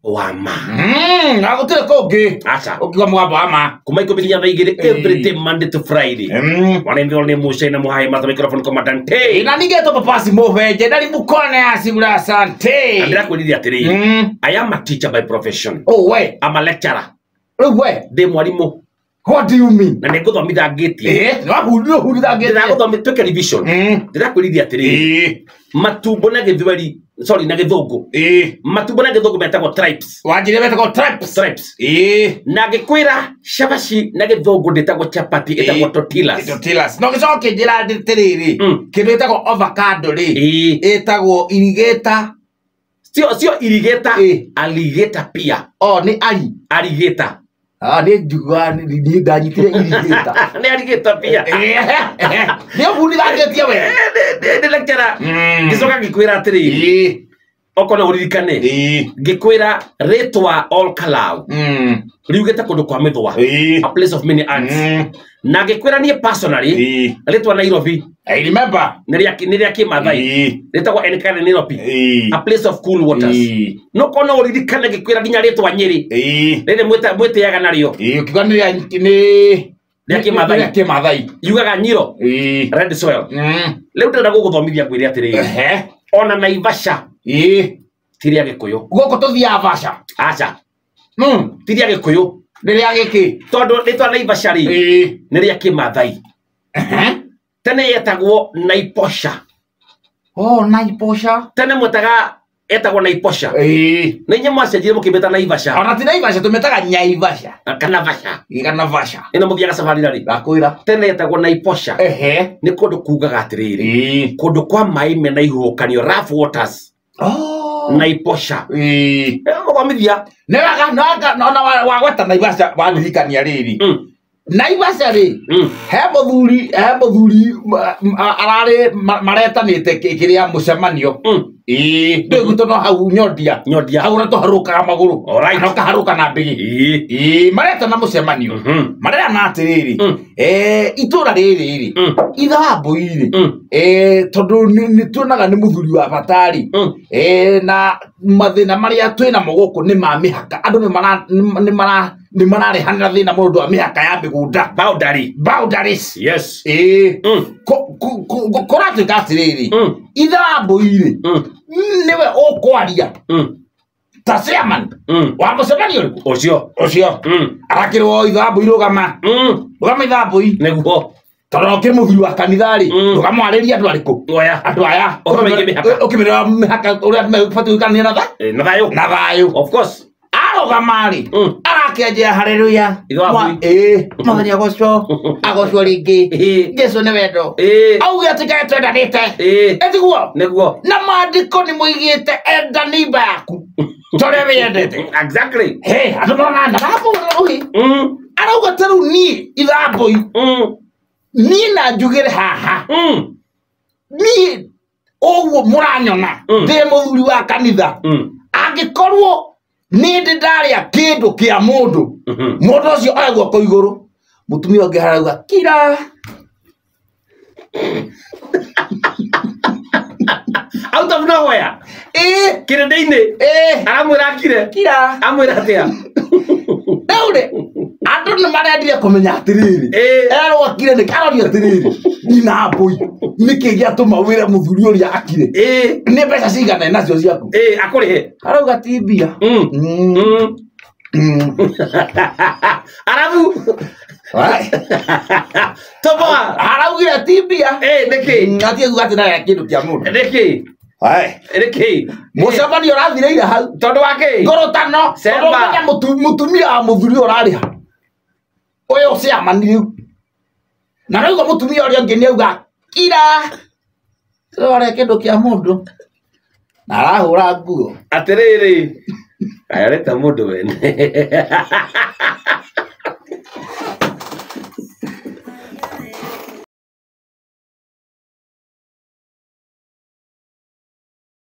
Wa ma. Na gũtirĩ kũngĩ. Aca. Ũkiuga mũgambo wa ma. Kuma 10 nginya thaa 2 every day Monday to Friday. Wanendio nĩ Musa na Muhai Martha microphone commandante. Na ningĩ etwo Papasi Mũbenje ndari mukone acigura asante. Na ndĩrakwĩrire atĩrĩrĩ. I am a teacher by profession. Oh we. I'm a lecturer. Rĩu we. Ndĩ mwarimũ. What do you mean? Na nĩngũthomithangĩtie. Nĩwahurithangĩtie. Ndĩragũthomithia twĩke revision. Ndĩrakwĩrire atĩrĩrĩ. Matumbo na gĩthweri, sorry, na gĩthũngũ. Matumbo na gĩthũngũ metagwo tripes. Wanjire metagwo tripes. Tripes. Na ngĩkwĩra cabaci na gĩthũngũ ndĩtagwo chapati, ĩtagwo tortillas. Tortillas. No gĩcoke kĩnjĩra atĩrĩrĩ. Kĩndũ gĩtagwo avocado rĩ. Ĩtagwo irigĩta. Sio irigĩta, alligator pia. Oh, nĩ ari. Alligator. Ah, nĩ njuga niĩ ndanyitire irigĩta. Nĩ alligator pia. Nĩ ũbundithangĩtie we. Nĩ lecturer. Ngĩcoka ngĩkwĩra atĩrĩrĩ. Okorwo no ũririkane. Ngĩkwĩra rĩtwa Ol Kalou. Riugĩte kũndũ kwa mĩthũa. A place of many ants. Na ngĩkwĩra niĩ personally, rĩtwa Nairobi. I remember. Nĩ rĩa Kĩmathai. Rĩtagwo Enkare Nairobi. A place of cool waters. No korwo no ũririkane ngĩkwĩra nginya rĩtwa Nyĩrĩ. Rĩrĩ mwĩtĩaga narĩo. Ũkiuga nĩ rĩa Rĩa Kĩmathai. Rĩa Kĩmathai. Yugaga Nyiro. Red soil. Rĩu ndĩrenda gũgũthomithia ngwĩre atĩrĩrĩ. Ona Naivasha. Ti rĩa Gĩkũyũ. Gũkũ tũthiaga Vasha. Aca. Ti rĩa Gĩkũyũ. Nĩ rĩa gĩkĩ? Tondũ rĩtwa Naivasha rĩ, nĩ rĩa Kĩmathai. Tene yetagwo Naiposha. Oh, Naiposha. Tene mwetaga etagwo Naiposha. Nĩ inyuĩ mwacenjirie mũkĩmĩta Naivasha. Ona ti Naivasha, tũmĩtaga Nyaivasha. Kana Vasha. Kana Vasha. Ĩno mũthiaga safari rĩ? Ndakwĩra. Tene yetagwo Naiposha. Nĩ kũndũ kugaga atĩrĩrĩ. Kũndũ kwa maĩ mena ihuhũkanio, rough waters. Naiposha. Mũthomithia. Nĩ wega, nĩ wega, ona wagweta Naivasha wandirikania rĩrĩ. Naivasha rĩ, he mũthuri ararĩ maretanĩte kĩrĩa mũcemanio. Ndũĩ gwitũ no hau Nyondia. Nyondia. Hau ũrĩa tũharũkaga magũrũ. Kana ũkaharũka na mbĩgĩ. Maretana mũcemanio. Marerana atĩrĩrĩ. Itũra rĩrĩ rĩ, ithe wa mbũi rĩ, tondũ nĩ tuonaga nĩ mũthuri wa bata rĩ, na mathĩna marĩa twĩnamo gũkũ nĩ ma mĩhaka. Andũ nĩ mararehanĩra thĩna mũno ũndũ wa mĩhaka ya mĩgũnda. Boundary. Boundaries. Yes. Kũratuĩka atĩrĩrĩ, ithe wa mbũi rĩ, nĩwe ũkwaria ta chairman wa mũcemanio ũrĩkũ? Ũcio. Ũcio. Arakĩrwo ithe wa mbũi rũgama. Rũgama ithe wa mbũi. Nĩguo. Tondũ ũkĩrĩ mũthuri wa kanitha rĩ, ndũkamwarĩrie andũ arĩkũ? Oya. Andũ aya. Ũhoro wĩgiĩ mĩhaka. Ũkĩmĩrora mĩhaka ũrĩa mebatiĩ gũikarania na Na thayũ. Na thayũ. Of course. Arũgama rĩ, arakĩanjia haleluya. Ithe wa mbũi. Mwathani agocwo, agocwo rĩngĩ. Jesũ nĩ wendo. Auge atĩ Ngai twendanĩte. Ĩtiguo? Nĩguo. Na maandĩko nĩ moigĩte enda neighbor yaku ta ũrĩa wĩyendete. Exactly. Hey, andũ marona ndarahũra rũhĩ. Arauga ta rĩu niĩ ithe wa mbũi. Niĩ na njugĩre haha. Niĩ ũguo mũranyona ndĩ mũthuri wa kanitha. Angĩkorwo nĩ ndĩ ndarĩa kĩndũ kĩa mũndũ, mũndũ ũcio oe guoko igũrũ, mũtumia ũngĩ harauga kira. Out of nowhere. Kĩrĩndĩ-inĩ. Aramwĩra akire. Kira. Amwĩra atĩa? Rĩu rĩ, andũ nĩ marendire kũmenya atĩrĩrĩ. Erwo akire nĩ aroria atĩrĩrĩ, nyina mbũi, nĩkĩ gĩatũma wĩre mũthuri ũrĩa akire? Nĩ mbeca cigana nacio ciaku? Akũrĩhe. Arauga ti mbia. Arabu. Toboa. Araugire ti mbia. Nĩkĩ? Atige kuga atĩ ndarĩa kĩndũ kĩa mũndũ. Nĩkĩ? Nĩkĩ? Mũcemanio ũrathireire hau. Tondũ wa kĩ? Ngorotano. Semba. Tondũ ũmenya mũtumia wa mũthuri ũrarĩha. Ũyũ chairman rĩu. Na rĩu mũtumia ũrĩa ũngĩ nĩ auga kira. Tũrore kĩndũ kĩa mũndũ. Na arahũra nguo. Atĩrĩrĩ. Aya reta mũndũ wene.